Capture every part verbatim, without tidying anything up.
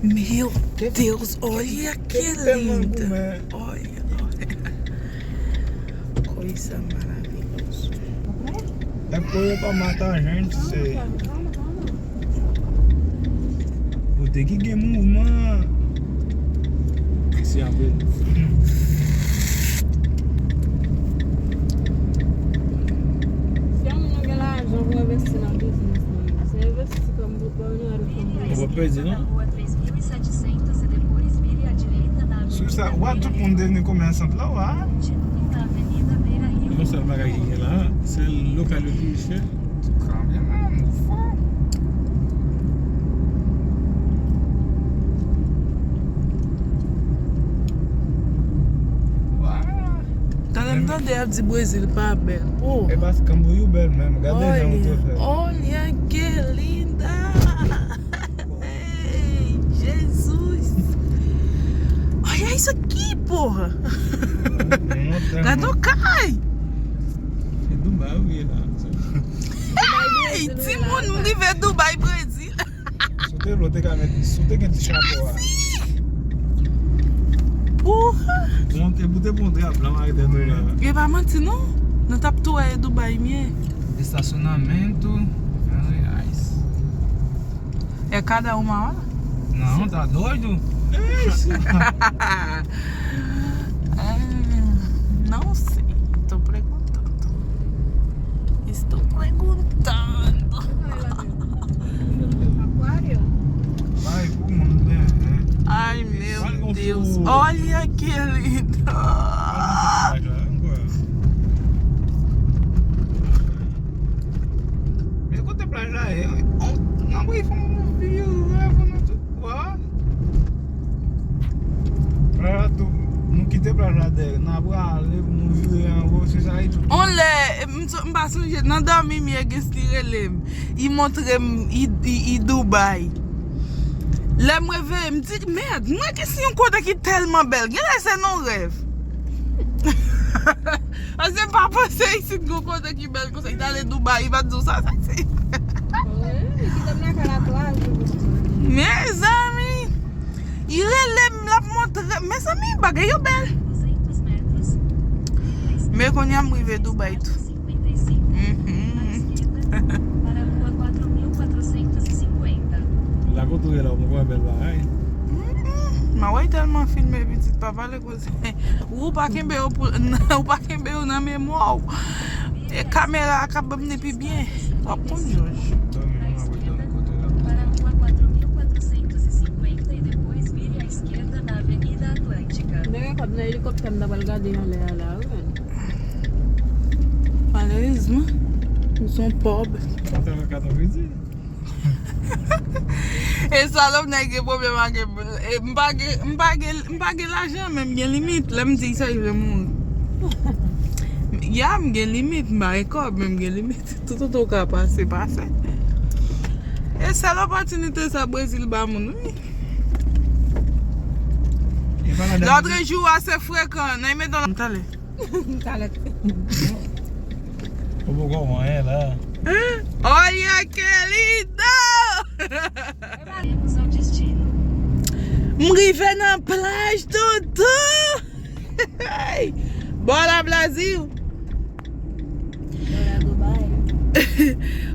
Meu Deus, olha que linda! Olha, olha. Coisa maravilhosa. É coisa pra matar a gente, isso aí. Ou te ki gen mouvman. Isi apre. Si yon moun gen lajan pou envesti nan biznis li, se envesti kòm pou pa yon ere kòm. Ou pa pèdi non. Sou sa, ou wè tout moun devni komèsan la, ou wè. Yon sèl bagay ki gen la, sèl lokal yo ki chè. Kanmenm, ou fò. Tande m tande y ap di Brezil pa bèl. Oh. E paske Kanbouyou bèl menm. Gade jan moto fè. Olha que linda! Ei, Jesus! Olha isso aqui, porra! Gade yon kay! E Dubai ou ye la. Hey, timoun, m rive Dubai, Brezil. Si w te vle, w te ka met, si w te gen ti chapo a. Porra! Bon, te boute bon drap blan mare tèt ou la. E pa manti non. Nou t ap tou wè Dubai m ye. Estacionamento. Ai, ai. É cada uma hora? Não, tá doido? Ixi. Ah, não sei. Tô perguntando. Estou perguntando. Aquário? Ai, como não é? Ai, meu Deus. Olha que lindo. Men kote plaj la ye? Nan bri fon vye rèv nan tout bò. Plaj la tou, nou kite plaj la dèyè. N a prale pou nou vire anwo, se sa li tou. On lè, m, m pa sonje, nan dòmi m ye gen li rele m. Li montre m, li, li, li Dubai. Lè m reveye, m di, mèd, mwen ki si yon kote ki tèlman bèl. Genlè se nan rèv. Paske m pa panse isit gon kote ki bèl konsa. Li t ale Dubai, li pa t di w sa, sa se. Wi, li kite m lakay la twa jou konsa. Mezanmi, li rele m, l ap montre. Mezanmi, bagay yo bèl. Men kounye a m rive Dubai tou. Mhm. La kote w ye la, ou poko wè bèl bagay. Mm-mm. Maway tèlman filme pitit, pa pale koze. Ou pa kenbe yo pou, ou pa kenbe yo nan memwa w. E kamera a k ap ban m li pi byen. W ap konn jòj. Esquerda na Avenida Atlântica. M te gen kòb nan elikoptè m ta pral gade anlè a la, wi, men. Malerezman, nou se yon pòb. Sa te fè kat an kredi. E sa lòm nèg gen pwoblèm ak, e, m pa gen, m pa gen, m pa gen lajan, men m gen limit. Lè m di sa, li vle mouri. Ya, m gen limit, m pa gen kòb, men m gen limit. Toutotan w ka pase, pase. E sèl opòtinite sa Brezil ba moun, wi. Lòtrejou a se frekan, nan mete yon talè. Talè. Ou poko wè anyen la. Olha que lindo! M rive nan plaj toutou. Bò la Brazil.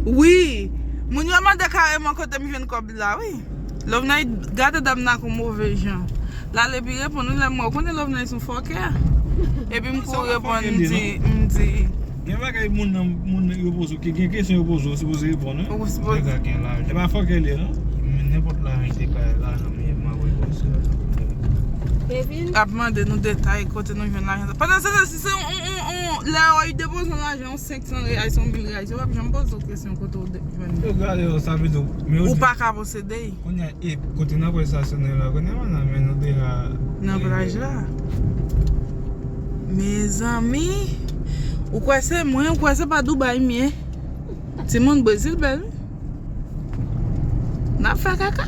Wi. Moun yo mande kareman kote m jwenn kòb la, wi. Lovnay gade dam nan ak yon move jan. L ale epi reponn, wi, lè m wè, ou konnen Lovnay se yon fòkè. Epi m kouri reponn, m di, m di. Gen bagay moun nan, moun yo poze w, gen kesyon yo poze w, ou sipoze reponn, wi. Ou sipoze. E pa fòkè l ye, non? Men nenpòt lajan ki te ka lajan m ye, m ap reponn se la. Ap mande nou detay kote nou jwenn lajan sa. Pandan se tan, si se yon, yon, yon, yon, lè yo depoze yon lajan, yon senk san reyal, se yon mil reyal, yo p ap janm poze w kesyon kote w de-, jwenn li. Yo gade yo, sa vle di, men yo di, ou pa ka posede l. Kounye a, e, kote n ap wè estasyone la, kounye a, men nou deja nan plaj la. Mezanmi, ou kwè se mwen, ou kwè se pa Dubai m ye? Timoun, Brezil bèl, wi. N ap fè kaka.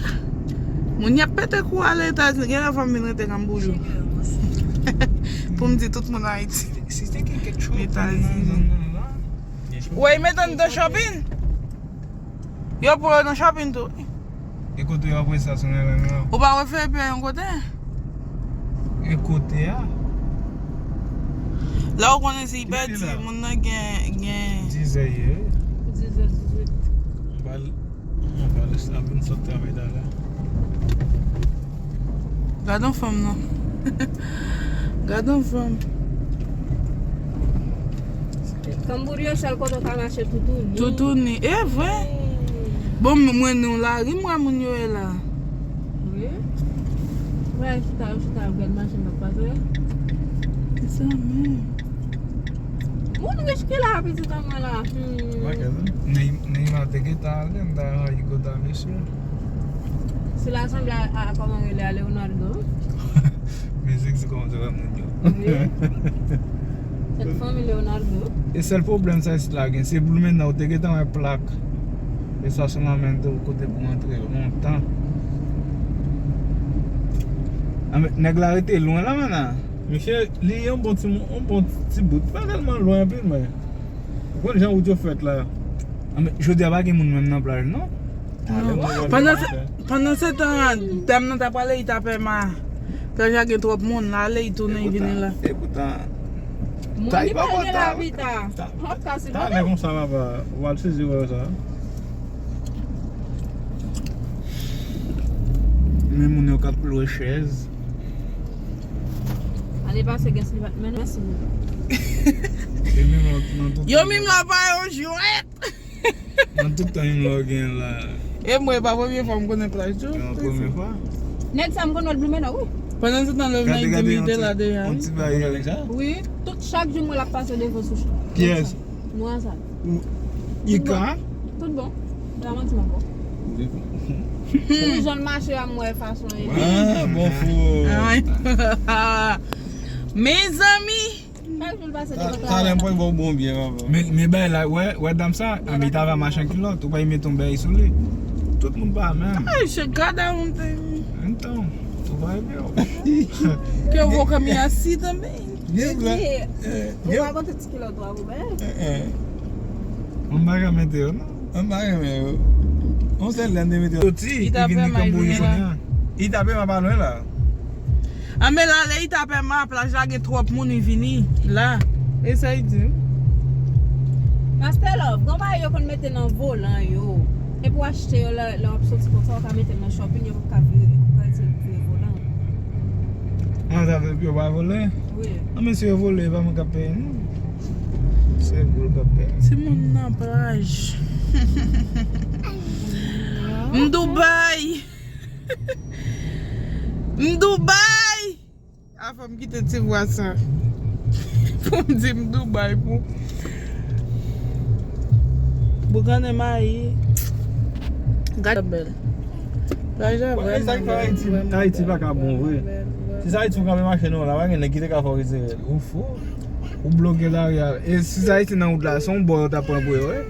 Moun y ap pete kou ale Etazini. Genlè fò m vin rete Kanbouyou. Pou m di tout moun Ayiti. Etazini. Wè, y mete n nan shopping. Yo pran yo nan shopping tou. E kote yo apre sa sou nan la? Ou pa wè Felipe yon kote? E kote a? La ou konnen si li pèdi, moun nan gen, gen. Dizè ye. Dizè dizuit. Mwen pa, mwen pa lès la vin sot travay talè. Gad yon fanm non. Gad yon fanm. Kangourou yo sèl kote w ka mache toutouni. Toutouni, e vre. Bon, mwen nan lari m wè moun yo ye la. Wi. Wè, chita, yo chita, yo gad machin k ap pase. Se sa menm. Moun rich ki la, pitit an mwen la. Hmm. Ney-, Neymar te gentan ale, m ta rayi kota mesye. Sila sanble a, a, kòman rele a, Leonardo. Mizik se kòman se wè moun yo. Wi. Sèt fanmi Leonardo. E sèl pwoblèm sa isit la gen, se Blumenau, ou te gentan wè plak. Estasyonman menm tou kote pou antre yo lontan. Anben, nèg la rete lwen la, mana. Mesye, li yon bon ti, yon bon ti bout. Pa tèlman lwen anpil, men. Ou konn jan wout yo fèt la. Anben, jodi a pa gen moun menm nan plaj, non? Non. Pandan se, pandan se tan an, dam nan ta prale, li ta pè ma. Plaj la gen twòp moun, l ale, li tounen, li vini la. E poutan, moun ki pral gen lavi ta. Talè konsa, papa, w al sezi wè sa. Men moun yo k ap lwe chèz. Ane pase, guest li pa t mennen, mèsi bokou. Yo menm la pa yon jwèt. Nan tout tan yon lò gen la. E mwen, e pa premye fwa m konnen plaj tou. Se yon premye fwa. Nèg sa m konn wè l Blumenau, wi. Pandan se tan, lè m nan Intimite la deja. Yon ti bagay. Wi, tout chak jou m wè l ap pase devan sou chak. Kiyès? Nwa sa. Ika? Tout bon. Tout bon. La manti m ankò. Pou jan l mache a, m wè fason e. Ah, bon fou. Mezanmi. Chak jou l pase devan travay la. Talè m pral ba w bon byen, papa. Men, men bay la, wè, wè dam sa, anben li ta va mache an kilòt, ou pa mete yon bay sou li. Tout moun pa menm. Ay, se gada yon tèm. Antan, ou pa byen. Que vou caminhar assim também. Gen vre. Ou pa mete ti kilòt ou a pou bay. Mwen pa ka mete yo, non. Mwen pa renmen yo. Yon sèl lè m te mete yo. Soti, li vin li kanbouri kounye a. Itapema pa lwen la. Anben la, lè Itapema, plaj la gen twòp moun, li vini la. E sa li di. Master Love, gon bagay yo konn mete nan volan yo. Epi w achte yo lè, lè w ap soti konsa, w ka mete nan shopping, yo p ap ka vire, yo p ap ka retire vire volan. An, sa vle di yo pa vole? Wi. An, men si yo vole, e pa mwen k ap peye, non. Se boul k ap peye. Timoun nan plaj. M Dubai. M Dubai. Afè m kite ti vwa sa. Pou m di m Dubai pou. Boukannen mayi. Gad bèl. Plaj la vrèman bèl. Ayiti pa ka bon vre. Si se Ayiti ou kanpe mache nan la, pa gen nèg ki te ka fè w retire l. Ou fou. Ou bloke lari a. E si se Ayiti nan wout la, se yon bò yo ta pran pou yo, wi.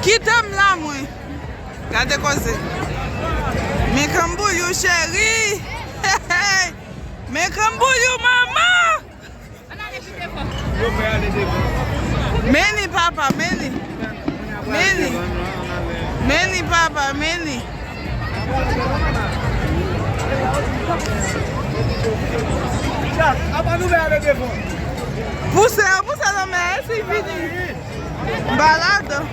Kite m la, mwen. Gade koze. Men kanbouyou, cheri. Men kanbouyou, manman. Men li, papa, men li. Men li. Men li, papa, men li. Pouse yo, pouse nan men, si vini. M pa ladan.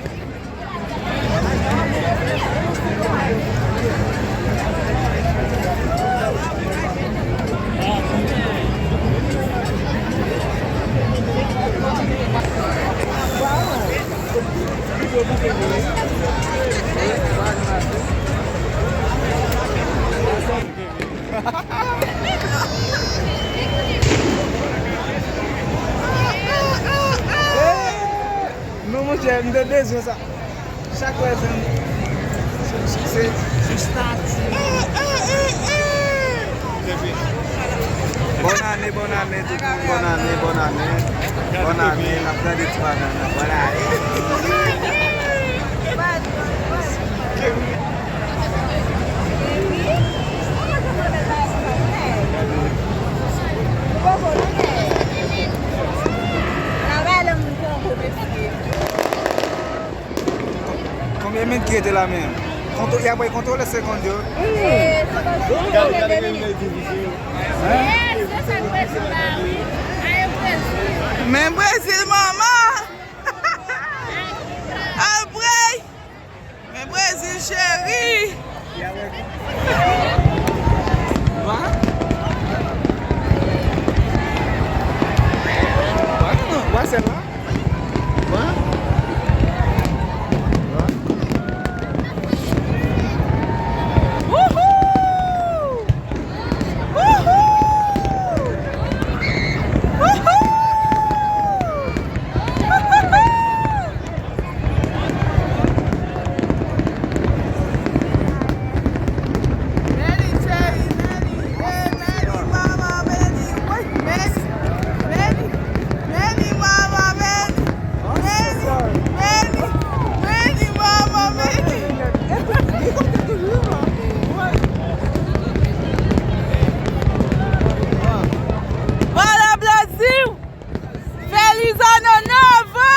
Non, monchè, m te bezwen sa. Chak lè se, se, se, se stati. Bòn ane, bòn ane, tout moun, bòn ane, bòn ane. Bòn ane, n ap tande ti bagay nan bòn ane. Konbyen minit ki rete la menm? Kontwo-, y ap bay kontwole segonn yo. Men Brezil, manman! Al Brezil! Men Brezil, cheri! Wè sèl la. Wè. Wè. Wouhou! Wouhou! Wouhou! Meni, cheri, meni, eh, meni, mama, meni, woy, meni, meni, meni, mama, meni, meni, meni, meni, mama, meni. Para Brasil! Feliz Ano Novo!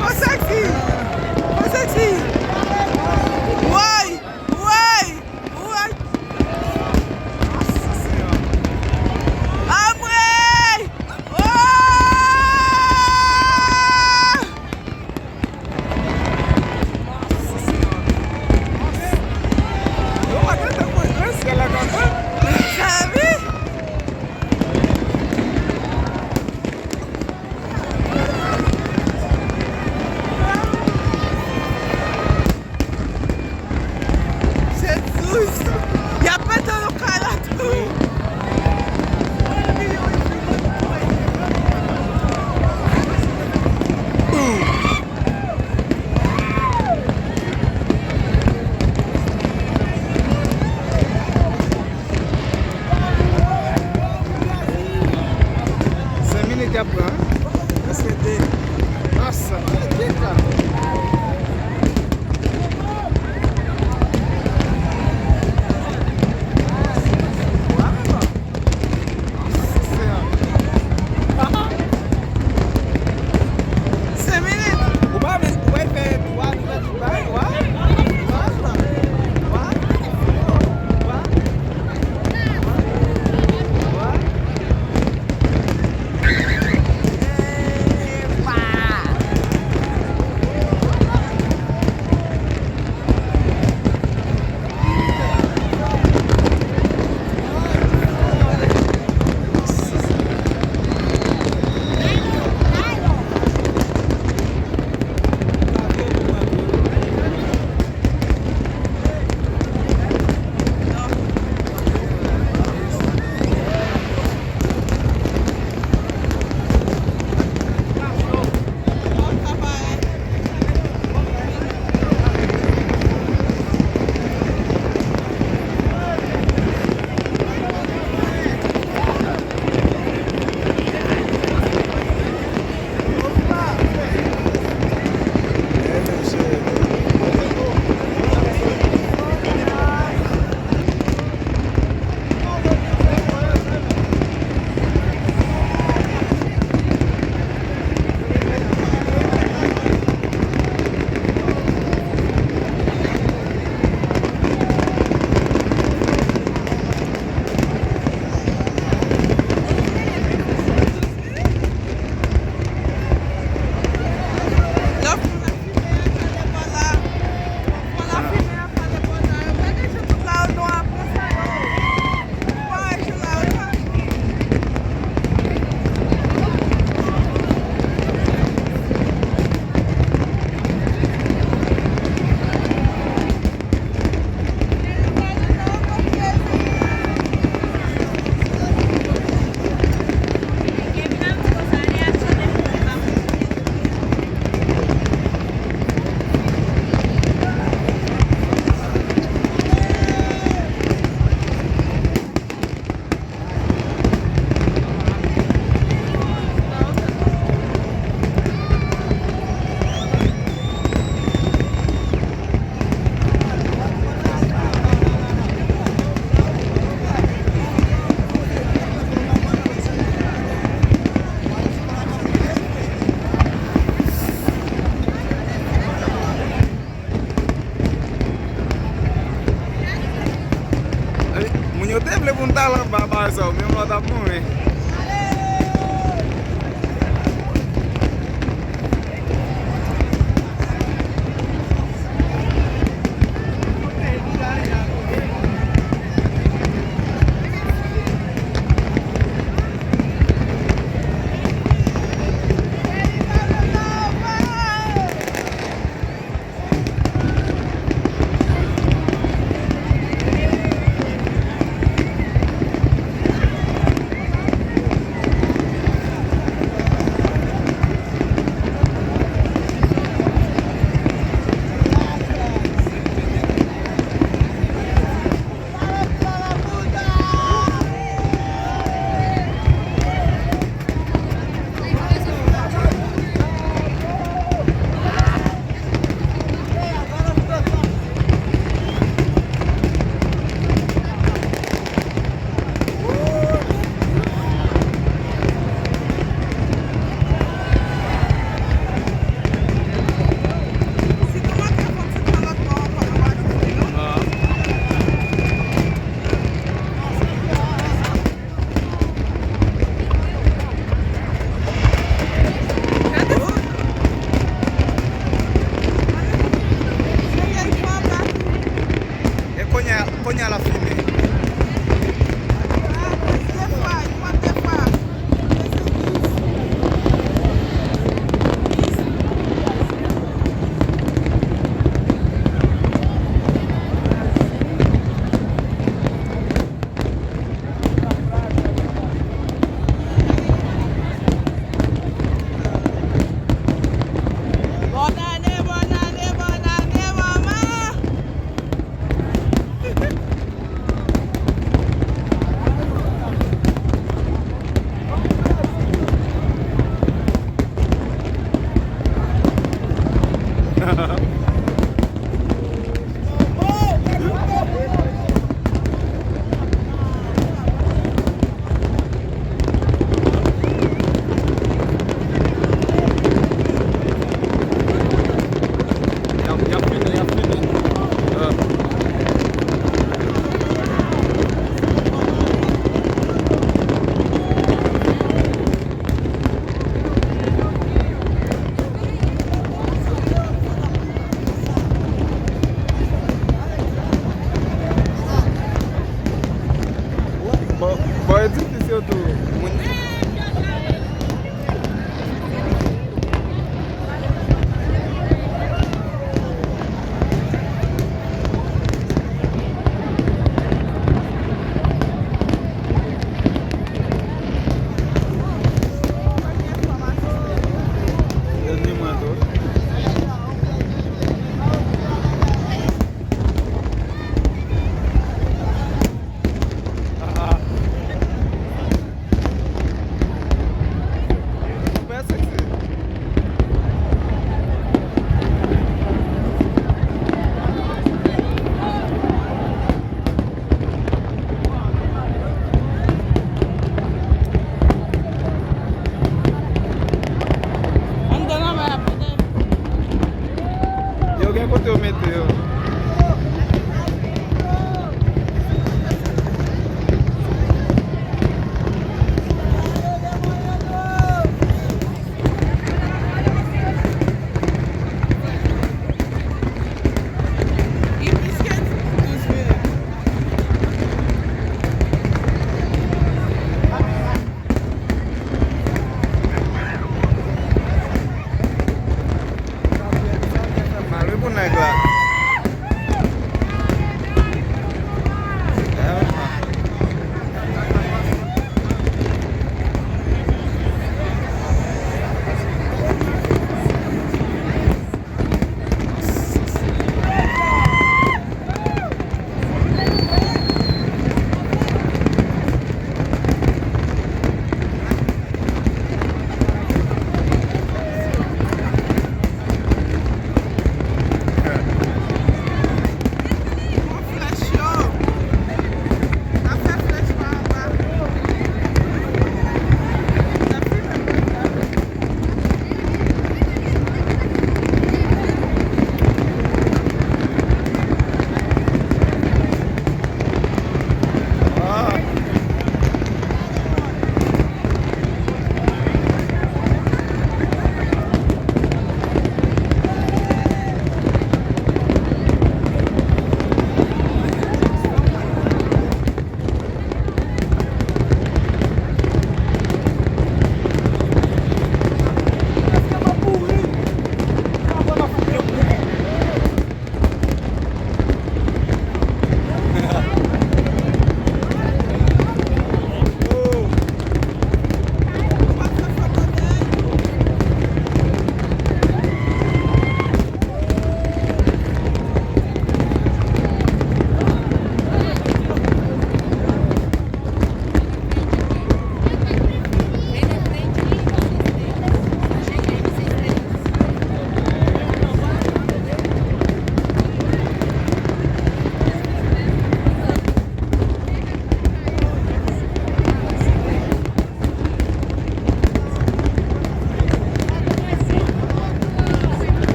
Ô sexy! Ô sexy! Woy! Woy! Woy! Anmwey! Oh! Jesus! Y ap pete yon kay la tou! Senk minit y ap pran, wi. Èske te pase? Kèt la. Senk minit. Ou pa vle, ou pa fè twa minit. Sa w menm la w t ap mouri.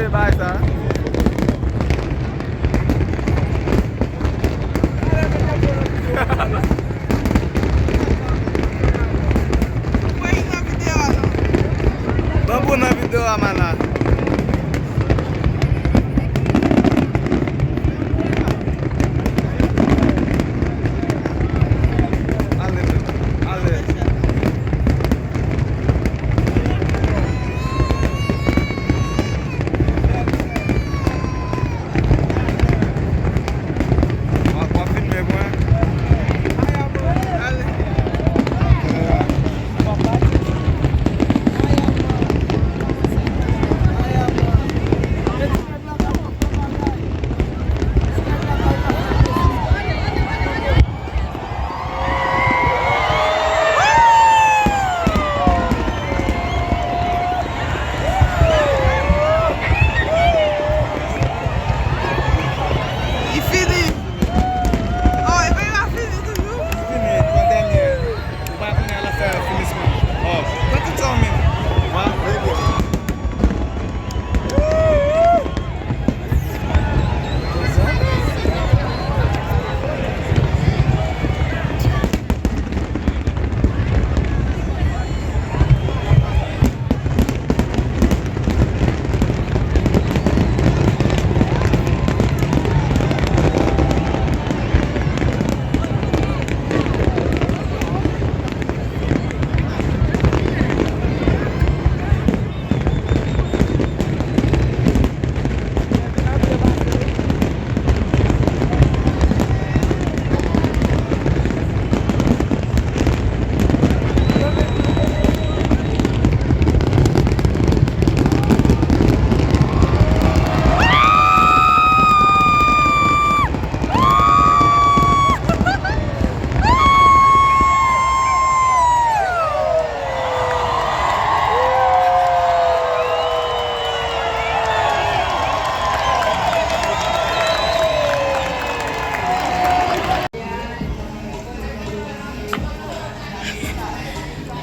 Bagay sa. Banbou nan videyo a, mana. Ale, ale. W ap, w ap filme mwen? Ale. Li fini. Oh, epi l pa fini toujou. Fini, yon dènye. Ou pa konnen lè fè finisman. Oh, pran tout sa w menm. Wa, trè byen.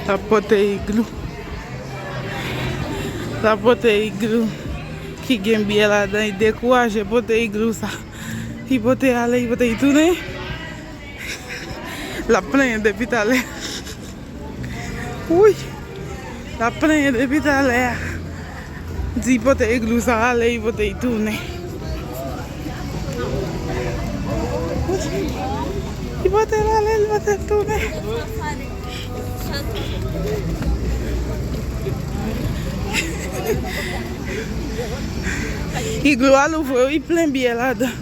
L ap pote iglou. L ap pote iglou ki gen byè ladan. Li dekouraje pote iglou sa. Li pote ale, li pote li tounen. L ap plenyen depi talè. Wi. L ap plenyen depi talè a. Di pote iglou sa ale, li pote li tounen. Li pote l ale, li pote l tounen. Iglou a louvri, wi, plen byè ladan.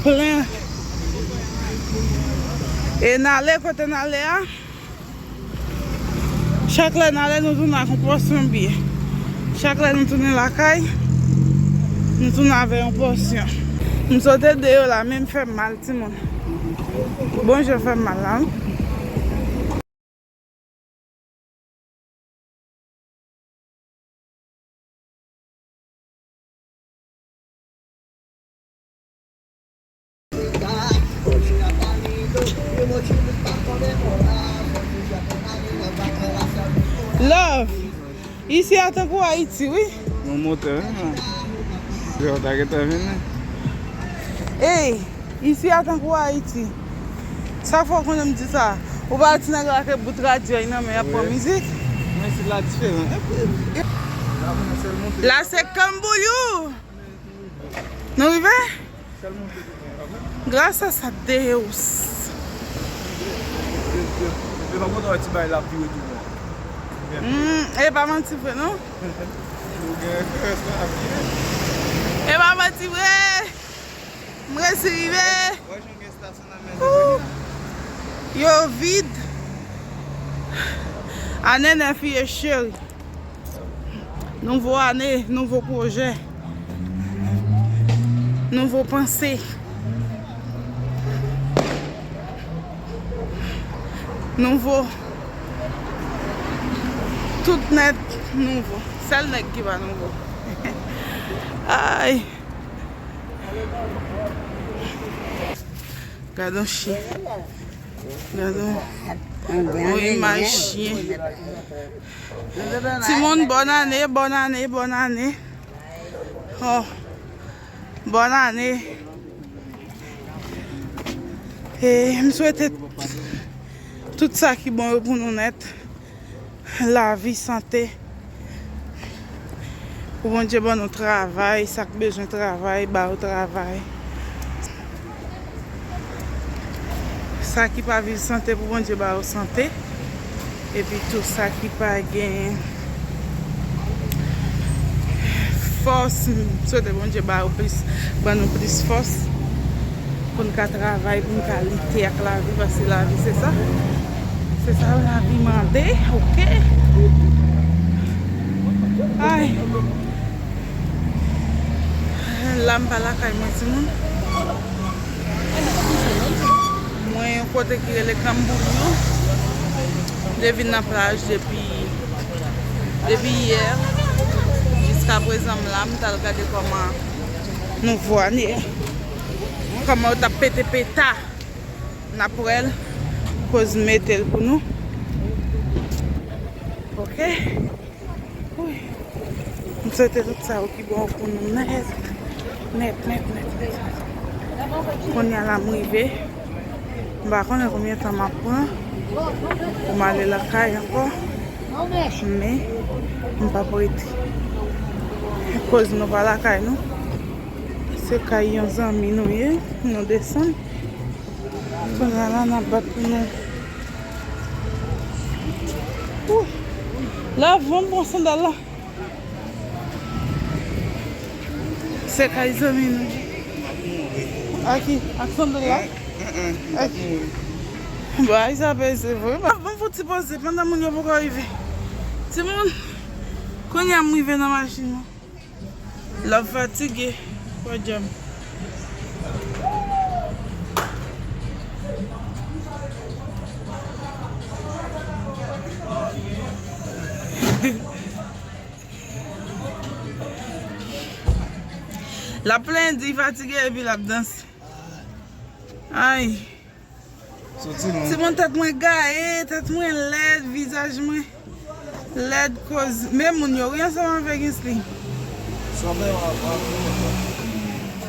Plen. E n ale kote n ale a. Chak lè n ale, nou tounen ak yon pòsyon byè. Chak lè nou tounen lakay, nou tounen avè yon pòsyon. M sote deyò la, men m fè m mal, timoun. Bon jan fè m mal la, wi. Love, isi a tankou Ayiti, wi. Yon motè, wi, non. Yo, ta gentan vini. Ey, isi a tankou Ayiti. Sa fè w konnen m di sa. Ou pa wè ti nèg la ke bout radyo nan men y ap pran mizik. Men isit la diferan. La se Kanboulou. Nou rive? Gracias a Deus. Yo pa kontan wè ti bay la ap vire tou bon. Hmm, e pa manti vre non. Ou gen referans nan ap vire. E pa manti vre. M resi rive. Wè jan gen estasyon nan men Ooh. Yo vid. Ane nèf ye cheri. Nouvo ane, nouvo pwojè. Nouvo panse. Nouvo. Tout nèt nouvo. Sèl nèg ki pa nouvo. Ay. Gad yon chen. Gad yon, yon imaj chen. Timoun, bòn ane, bòn ane, bòn ane. Oh, bòn ane. E m swete tout sa ki bon yo pou nou nèt. Lavi, sante. Pou Bondye ban nou travay, sa k bezwen travay, ba yo travay. Sa ki pa viv sante, pou Bondye ba yo sante. Epi tou sa ki pa gen fòs, m swete Bondye ba yo plis, ban nou plis fòs pou n ka travay, pou n ka lite ak lavi, paske lavi se sa. Se sa lavi mande, oke? Ay. La m pa lakay mwen, timoun. Mwen yon kote ki rele Kanbouyou. M te vin nan plaj depi, depi yè. Jiska prezan m la, m t al gade kòman nouvo ane, kòman yo t ap pete peta. N ap wè l, koz m mete l pou nou. Oke. Wi. M swete tout sa yo ki bon pou nou nèt. Nèt, nèt, nèt, nèt. Kounye a la m rive. M pa konnen konbyen tan m ap pran pou m ale lakay ankò. Men, m p ap rete. Koz nou pa lakay nou. Se kay yon zanmi nou ye, nou desann. Kounye a la, n ap bat pou nou. Ou! Lavan m pran sandal la. Se kay zanmi nou. Aki, ak sandal la? Aki. Bagay sa peze vre. Ban m fè ti poze pandan moun yo poko rive. Timoun, kounye a m rive nan machin nan. Love fatige. Wè djòb. L ap plenyen di fatige epi l ap danse. Ay. Timoun, tèt mwen gaye, tèt mwen lèd, vizaj mwen lèd koz. Men moun yo wi ansanm avèk Insli.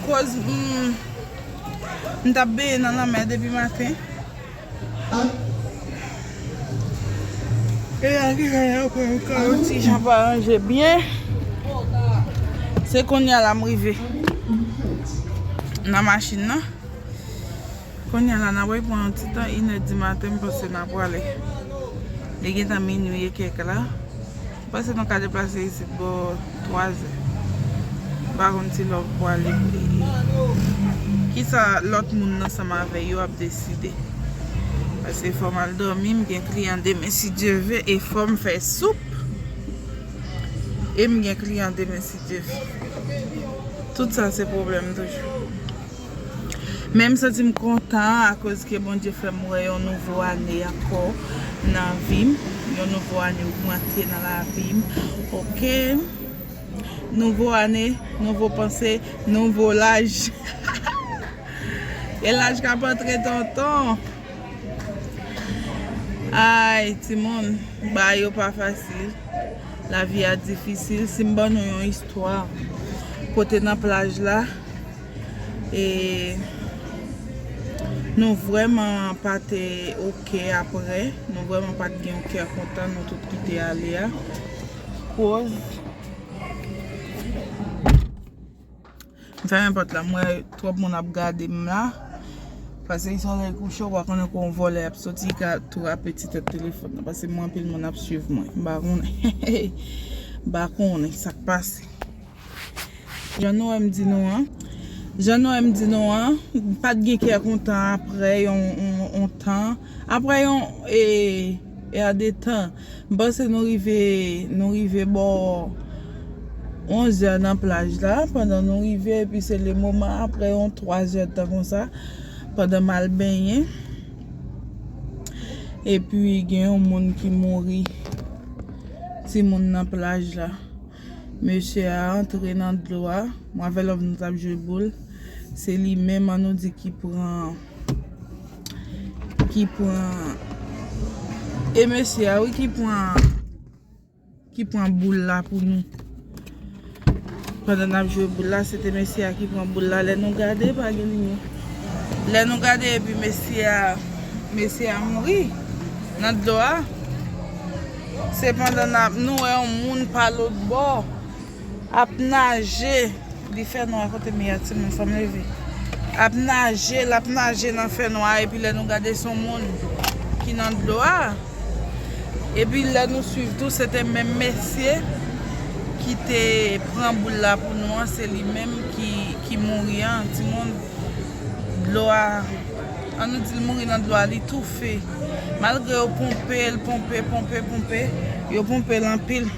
Koz, mm, m t ap benyen nan lanmè depi maten. E la ki fè yo pran yon ti jan pa ranje byen. Se kounye a la m rive nan machin nan. Kounye a la, n ap pran yon ti tan, inè di maten, m panse n ap prale. Li gentan minui e kèk la. M panse nou ka deplase isit bò twazè. M pa konn si lè w prale. Kisa lòt moun ansanm avè yo ap deside. Paske fò m al dòmi, m gen kliyan demen si Dye ve, e fò m fè soup. E m gen kliyan demen si Dye ve. Tout sa se pwoblèm toujou. Men m santi m kontan akoz ke Bondye fè m wè yon nouvo ane ankò nan vi m. Yon nouvo ane ogmante nan lavi m. Oke. Nouvo ane, nouvo panse, nouvo laj. E laj k ap antre tonton. Ay, timoun, bagay yo pa fasil. Lavi a difisil. Si m ban nou yon istwa, kote nan plaj la, e nou vrèman pa te oke apre. Nou vrèman pa t gen yon kè kontan, nou tout ki te ale a. Koz M fèmen pòt la, m wè twòp moun ap gade m la. Paske solèy kouche, ou pa konnen kon vòlè ap soti, ka trape ti tèt telefòn nan. Paske mwen, anpil moun ap swiv mwen. M pa konnen. M pa konnen sa k pase. Jan nou wè m di nou an. Jan nou wè m di nou an. M pa t gen kè kontan apre yon, yon, yon tan. Apre yon, e, e a de tan. M panse nou rive, nou rive bò onz è nan plaj la. Pandan nou rive, epi se le moman apre yon twa zè tan konsa, pandan m al benyen. Epi gen yon moun ki mouri, timoun nan plaj la. Mesye a antre nan dlo a. Mwen avè lòv nou t ap jwe boul. Se li menm an nou di ki pran ki pran e mesye a wi ki pran ki pran boul la pou nou. Pandan n ap jwe boul la, se te mesye a ki pran boul la. Lè nou gade, pa gen limyè. Lè nou gade, epi mesye a, mesye a mouri nan dlo a. Se pandan n ap, nou wè yon moun pa lòt bò ap naje. Li fè nwa kote m ye a, timoun, fò m leve. Ap naje, l ap naje nan fè nwa, epi lè nou gade, se yon moun ki nan dlo a. Epi lè nou swiv tou, se te menm mesye ki te pran boul la pou nou an, se li menm ki, ki mouri an, timoun. Dlo a, an nou di l mouri nan dlo a, li toufe. Malgre yo ponpe l, ponpe, ponpe, ponpe, yo ponpe l anpil.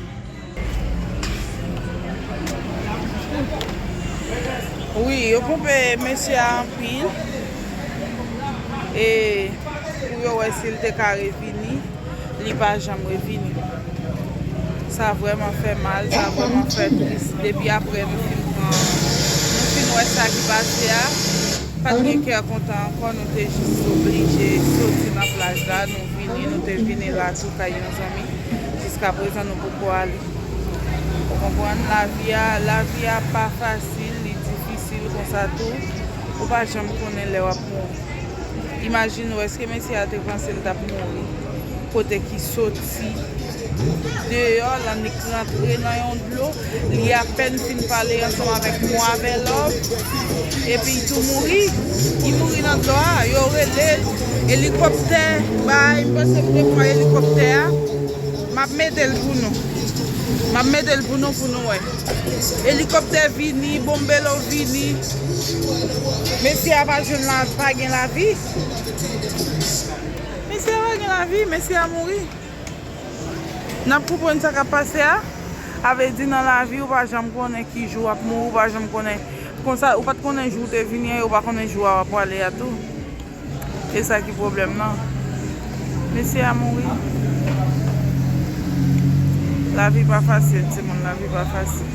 Wi, yo ponpe mesye a anpil. E pou yo wè si l te ka revini, li pa janm revini. Sa vrèman fè mal, sa vrèman fè tris. Depi apre nou fin pran, nou fin wè sa ki pase a, pa t gen kè kontan ankò, nou te jis oblije soti nan plaj la, nou vini, nou te vini la tou kay yon zanmi. Jiskaprezan, nou poko ale. Ou konprann? Lavi a, lavi a pa fasil, li difisil konsa tou. Ou pa janm konnen lè w ap mouri. Imajine w, èske mesye a te panse l t ap mouri? Kote ki soti deyò, l annik rantre nan yon dlo, li apèn fin pale ansanm avèk Mwa Vèlòv, epi l tou mouri. Li mouri nan dlo a, yo rele l, elikoptè, bay, m panse m te pran elikoptè a. M ap mete l pou nou. M ap mete l pou nou, pou nou wè. Elikoptè vini, bonbelo vini. Mesye a pa jwenn la, pa gen lavi. Mesye a pa gen lavi, mesye a mouri. N ap konprann sa k ap pase a. A vle di nan lavi, ou pa janm konnen ki jou w ap mouri, ou pa janm konnen. Konsa, ou pa t konnen jou w te vini an, e ou pa konnen jou a w ap prale a tou. E sa ki pwoblèm nan. Mesye a mouri. Lavi pa fasil, timoun, lavi pa fasil.